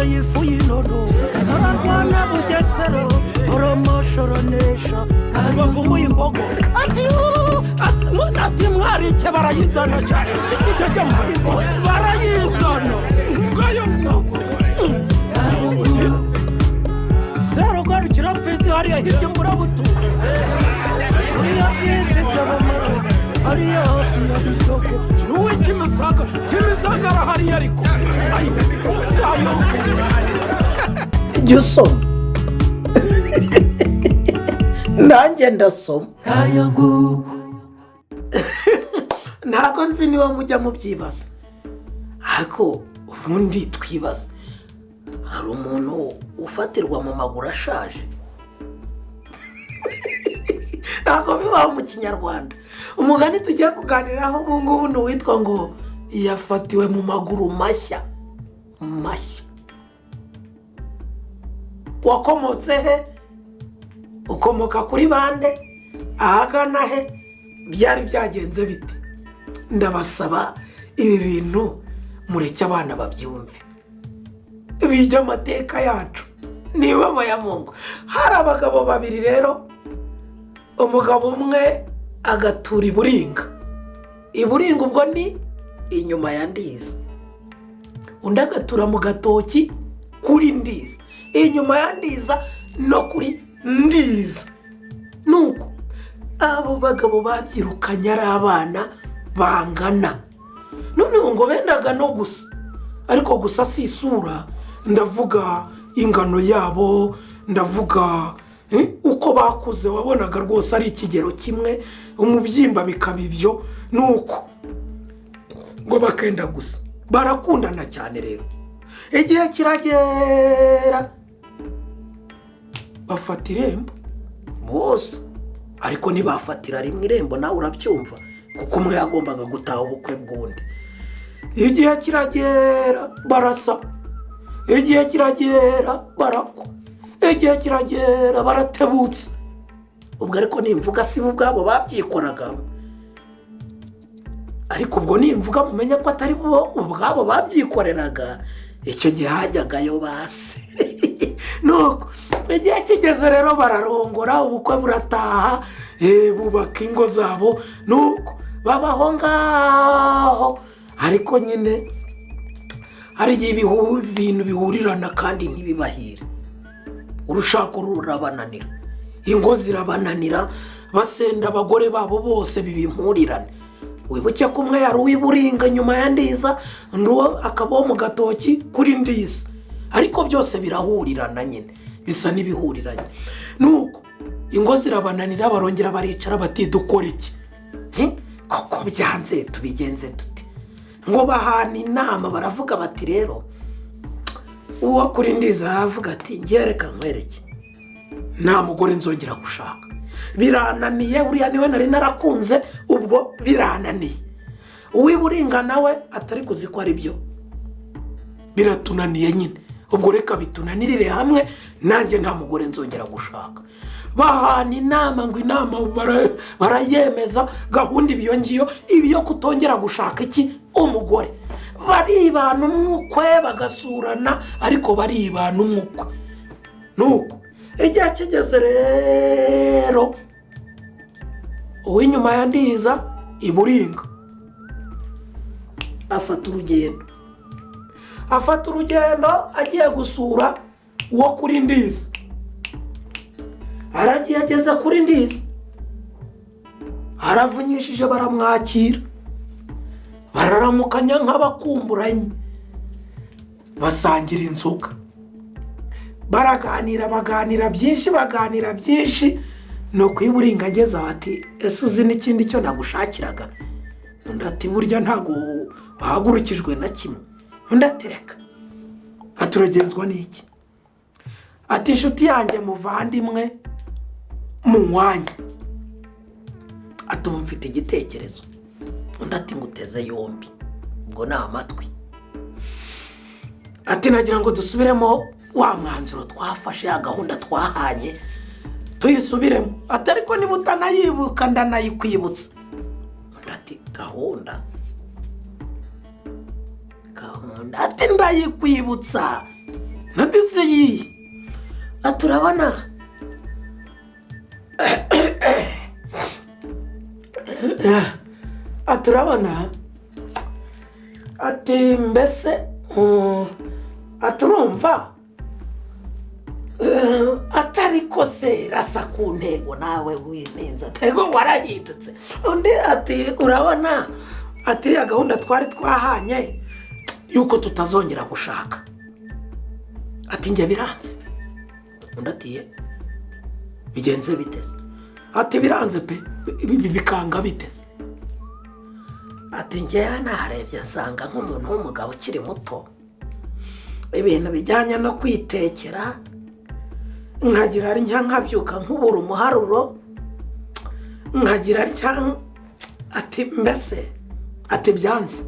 Yateye ifu y'inono, ararwana Bugesera, aramashaраnesha. Bavumuye imbogo ati "Yuuu!" Ati mwarike barayizana cyane, barayizana ngayo nguko. Uti Serugarukira mfizi hariya hirya imburabutuzi, hariya byinshi by'abamara, hariya hafi ya Biryogo n'uw'ikimisagara. Kimisagara hariya, ariko ayo ayo. Jya usoma, nanjye ndasoma. Ayo nguko. Ntabwo nzi niba mujya mubyibaza, ariko ubundi twibaza, hari umuntu ufatirwa mu maguru ashaje? Ntabwo bibaho mu Kinyarwanda. Umugani tugiye kuganiraho ubu ngubu ni uwitwa ngo "Yafatiwe mu maguru mashya". Mashya wakomotse he? Ukomoka kuri bande? Ahagana he? Byari byagenze bite? Ndabasaba, ibi bintu mureke abana babyumve, bige amateka yacu. Niba abayamungu, hari abagabo babiri rero. Umugabo umwe agatura i Buringa. I Buringa ubwo ni inyuma ya Ndiza. Undi agatura mu Gatoki kuri Ndiza, inyuma ya Ndiza no kuri Ndiza. Nuko abo bagabo babyirukanye ari abana bangana, noneho ngo bendaga no gusa. Ariko gusa si isura, ndavuga ingano yabo, ndavuga uko bakuze. Wabonaga rwose ari ikigero kimwe, umubyimba bikaba ibyo. Nuko ngo bakenda gusa, barakundana cyane. Rero igihe kiragera bafata irembo bose, ariko ntibafatira rimwe irembo, nawe urabyumva, kuko umwe yagombaga gutaha ubukwe bw'undi. Igihe kiragera barasa, igihe kiragera barakwa, igihe kiragera baratebutse. Ubwo ariko nimvuga si bo ubwabo babyikoraga, ariko ubwo nimvuga mumenye ko atari bo ubwabo babyikoreraga. Icyo gihe hajyagayo base. Nuko igihe kigeze rero bararongora, ubukwe burataha, bubaka ingo zabo. Nuko babaho ngaho, ariko nyine hari igihe ibintu bihurirana kandi ntibibahire. Urushako rurabananira, ingo zirabananira, basenda abagore babo bose biba impurirane. Wibuke ko umwe yari uw'iburinga nyuma ya Ndiza, undi akaba uwo mu Gatoki kuri Ndiza, ariko byose birahurirana nyine, bisa n'ibihuriranye. Nuko ingo zirabananira, barongera baricara bati: "Dukora iki? Koko byanze, tubigenze dute?" Ngo bahana inama, baravuga bati rero, uwo kuri Ndiza aravuga ati: "Ngereka nkwereke, nta mugore nzongera gushaka, birananiye. Uriya niwe nari narakunze, ubwo birananiye." Uw'iburinga nawe atari kuzi ko ari byo, biratunaniye nyine, ubwo reka bitunanirire hamwe, nanjye nta mugore nzongera gushaka. Bahana inama, ngo inama barayemeza, gahunda ibiyo ngiyo, ibi yo kutongera gushaka iki? Umugore. Baribana umwukwe, bagasurana, ariko baribana umwukwe. Nuko igihe kigeze rero, uw'inyuma ya Ndiza iburinga afata urugendo, afata urugendo agiye gusura uwo kuri Ndiza. Aragiye, ageze kuri Ndiza, aravunyishije, baramwakira, bararamukanya nk'abakumburanye, basangira inzoga, baraganira, baganira byinshi, baganira byinshi. Ni ukuyiburinga ageze aho ati: "Ese uzi n'ikindi cyo nagushakiraga?" Undi ati: "Burya ntabwo wahagurukijwe na kimwe." Undi ati: "Reka." Ati: "Uragenzwa n'iki?" Ati: "Inshuti yanjye, muvandimwe, munywanye." Ati: "Ubu mfite igitekerezo." Undi ati: "Nguteze yombi, ubwo ni amatwi." Ati: "Nagira ngo dusubiremo wa mwanzuro twafashe, ya gahunda twahanye tuyisubiremo." Ati: "Ariko niba utanayibuka ndanayikwibutsa." Undi ati: "Gahunda, gahunda?" Ati: "Ndayikwibutsa." Nadise yiye? Ati urabona, ati urabona, ati mbese ati urumva atari ko se rasa ku ntego nawe wininze, atego warahindutse. Undi ati urabona, ati iriya gahunda twari twahanye yuko tutazongera gushaka, ati njye biranze. Undi ati ye bigenze biteze? Ati biranze pe, bikanga biteze. Ati njyewe narebye nsanga nk'umuntu w'umugabo ukiri muto ibintu bijyanye no kwitekera nkagira ntya nkabyuka nkubura umuharuro nkagira ntya, ati mbese ati byanze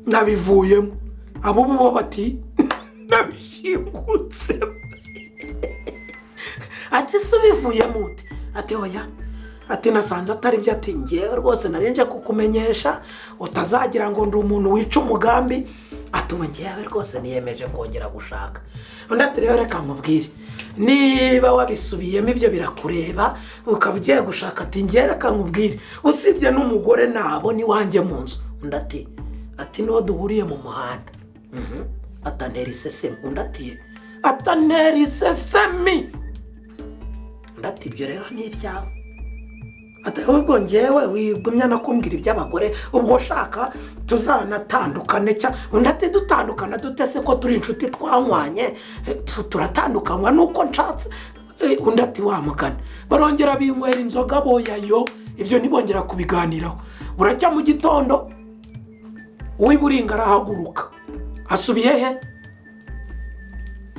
nabivuyemo. Abo bo bati nabishingutse. Ati se ubivuyemo ute? Ati oya, ati nasanze atari byo, ati ngewe rwose narinje kukumenyesha utazagira ngo ndi umuntu wica umugambi, ati ubu ngewe rwose niyemeje kongera gushaka. Undi ati rero reka nkubwire, niba wabisubiyemo ibyo birakureba ukaba ugiye gushaka, ati ngewe reka nkubwire, usibye n'umugore nabona iwanjye mu nzu. Undi ati ati niho duhuriye mu muhanda, atantera isesemi. Undi ati atantera isesemi. Undi ati ibyo rero ni ibyawe, ati ahubwo ngewe wigumya no kumbwira iby'abagore, ubwo ushaka tuzanatandukane cya. Undi ati dutandukana dute se ko turi inshuti twanywanye, turatandukanywa nuko nshatse. Undi ati wamugana. Barongera binywera inzoga boyayo, ibyo ntibongera kubiganiraho. Buracya mu gitondo uw'iburinga arahaguruka asubiye he?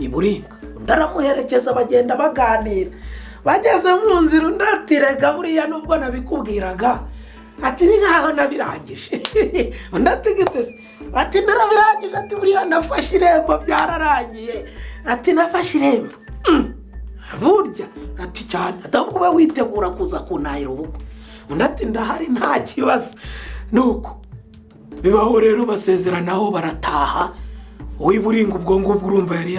Iburinga. Undi aramuherekeza bagenda baganira. Bageze mu nzira undi ati rega buriya nubwo nabikubwiraga, ati ni nkaho nabirangije. Undi ati gitese? Ati narabirangije, ati buriya nafashe irembo byararangiye, ati nafashe irembo burya, ati cyane, ati ahubwo ube witegura kuza kuntahira ubukwe. Undi ati ndahari nta kibazo. Nuko bibaho rero basezeranaho barataha. Uw'iburinga ubwo ngubwo urumva yari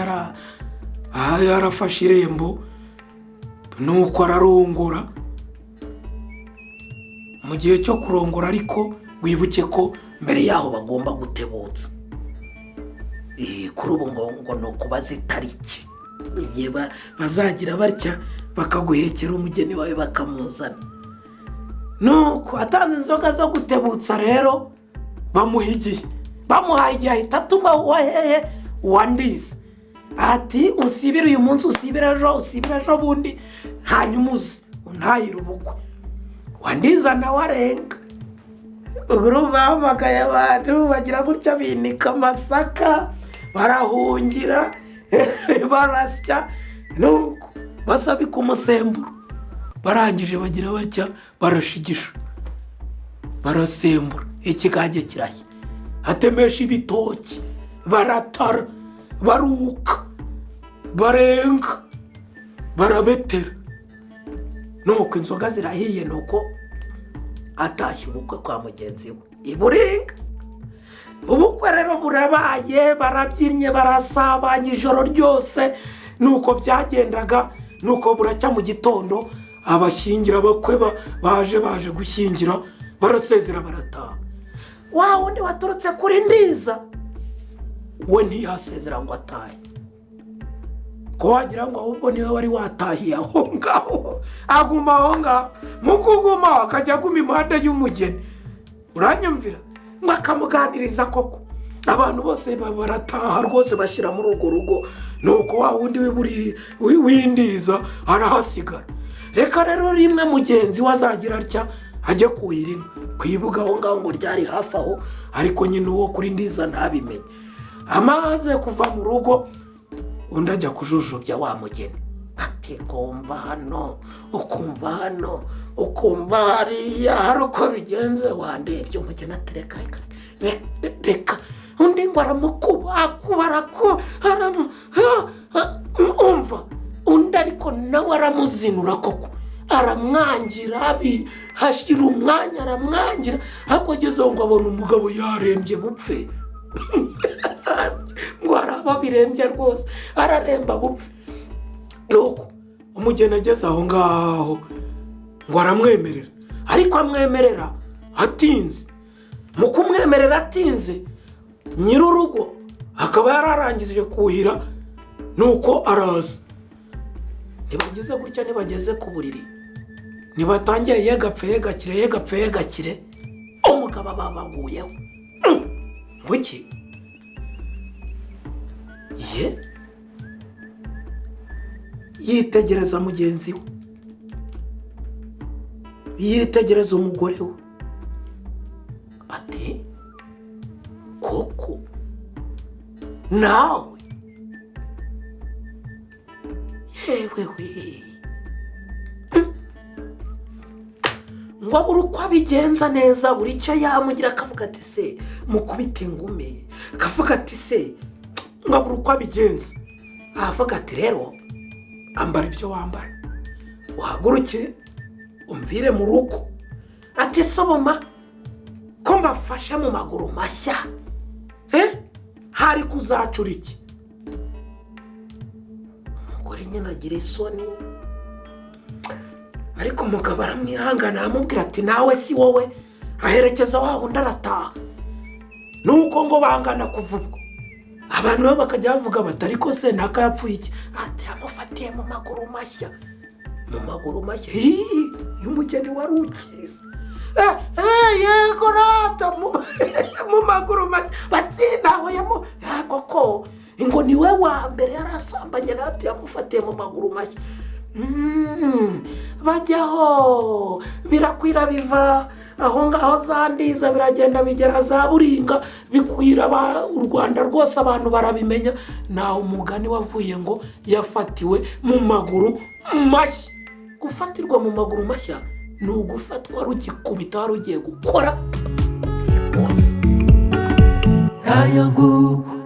yarafashe irembo, nuko ararongora. Mu gihe cyo kurongora ariko wibuke ko mbere yaho bagomba gutebutsa. Kuri ubu ngo ni ukubaza itariki igihe bazagira batya bakaguhekera umugeni wawe bakamuzana. Nuko atanze inzoga zo gutebutsa rero bamuha igihe, bamuhaye igihe ahita atuma uwahehe uwandize, ati usibire uyu munsi, usibire ejo, usibire ejo bundi, hanyuma uze untahire ubukwe. Wandiza nawe arenga. Urumva bahamagaye abantu bagira gutya binika amasaka barahungira barasya, nuko basabika umusemburo, barangije bagira batya barashigisha barasembura, ikigage kirashya, hatemesha ibitoki, baratara, baruka, barenga, barabetera. Nuko inzoga zirahiye, nuko atashye ubukwe kwa mugenzi we Iburinga. Ubukwe rero burabaye, barabyinnye, barasabanye ijoro ryose, nuko byagendaga. Nuko buracya mu gitondo abashyingira bakwe baje gushyingira, barasezera barataha. Wa wundi waturutse kuri Ndiza we ntiyasezera ngo atahe, ko wagira ngo ahubwo niwe wari watahiye aho ngaho, aguma aho ngaho. Mu kuguma akajya aguma impande y'umugeni, uranyumvira, ngo akamuganiriza koko. Abantu bose barataha rwose bashyira muri urwo rugo. Nuko wa wundi w'Indiza arahasigara. Reka rero rimwe mugenzi we azagira atya ajye kuhira inka kwibuga aho ngaho ngo ryari hafi aho, ariko nyine uwo kuri Ndiza ntabimenye. Amaze kuva mu rugo undi ajya kujujubya wa mugeni, ati kumva hano, ukumva hano, ukumva hariya, hari uko bigenze wandebye. Umugeni ati reka reka reka. Undi ngo aramukuba akuba arakuba umva. Undi ariko nawe aramuzinura koko, aramwangira, hashira umwanya aramwangira, ariko agezeho ngo abona umugabo yarembye bupfe. Ngo hari abo birembye rwose, araremba bupfe. Nuko umugeni ageze aho ngaho ngo aramwemerera, ariko amwemerera atinze. Mu kumwemerera atinze, nyir'urugo akaba yararangije kuhira, nuko araza. Ntibageze gutya, ntibageze ku buriri, ntibatangiye yegapfe yegakire, yegapfe yegakire, umugabo ababaguyeho. Ngo iki ye? Yitegereza mugenzi we, yitegereza umugore we, ati: "Koko nawe?" Yewe we! Ngo abure uko abigenza neza. Buri icyo yamugira akavuga ati: "Se mukubite ingume?" Akavuga ati: "Se?" Ngo abure uko abigenza, avuga ati: "Rero ambara ibyo wambara, uhaguruke umvire mu rugo." Ati: "Soboma ko mbafashe mu maguru mashya, hari kuzacura iki?" Umugore nyine agira isoni, ariko umugabo aramwihangana, aramubwira ati: "Nawe si wowe." Aherekeza wa wundi, arataha. Nuko ngo bangana kuva ubwo, abantu bo bakajya bavuga bati: "Ariko se naka yapfuye iki?" Ati: "Yamufatiye mu maguru mashya, mu maguru mashya." Hiii, y'umugeni wari ukiza. Yego rata, mu maguru mashya. Bati: "Nawe yamu yego ko ngo ni we wa mbere yari asambanye nawe." Ati: "Yamufatiye mu maguru mashya." Bajyaho birakwira, biva aho ngaho za Ndiza, biragenda bigera za Buringa, bikwira u Rwanda rwose, abantu barabimenya. Ntawe umugani wavuye ngo yafatiwe mu maguru mashya. Gufatirwa mu maguru mashya ni ugufatwa rugikubita, wari ugiye gukora ikosa. Aya nguko.